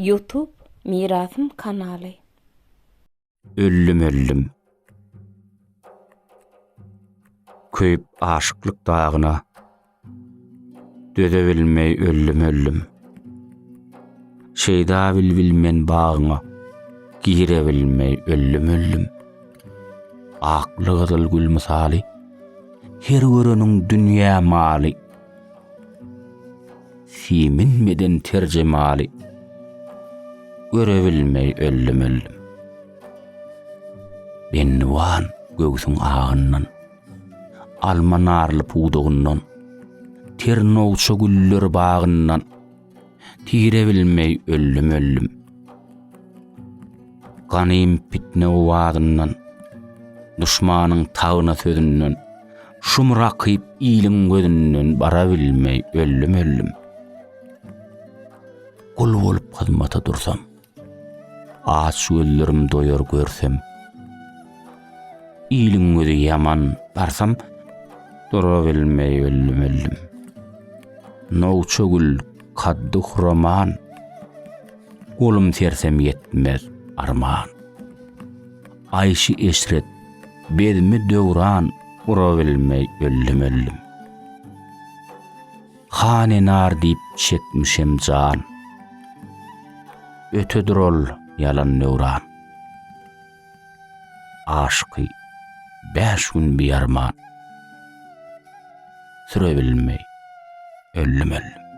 Youtube Mirasym kanaly. Öldüm öldüm. Köýüp aşyklyk dagyna. Dözebilmeý öldüm öldüm. Şeýda bilbil men bagyňa. Girebilmeý öldüm öldüm. Akly gyzyl gül mysaly. Her göreniň dünýä maly. Simin beden ter jemaly Görebilmeý öldüm öldüm. Bendiwan göwsüň agyndan, Alma narly pudagyndan, Ter nowça güller bagyndan Tirebilmeý öldüm öldüm. Ganym pitne owazyndan, Duşmanyň tagna sözünden, Şum rakyp iliň gözünden Barabilmeý öldüm öldüm. Gul bolup hyzmata dursam, Aç gözlerim doýar görsem, Iliň gözi ýaman barsam, Durabilmeý öldüm öldüm. Nowça gül kaddy huraman, Golum sersem ýetmez arman. Aýşy-eşret, bezmi döwran Gurabilmeý öldüm öldüm. Han enar diýip çekmişem jan, Ötedir ol ýalan döwran. Aşyky bäş gün biarman, Sürebilmeý öldüm öldüm.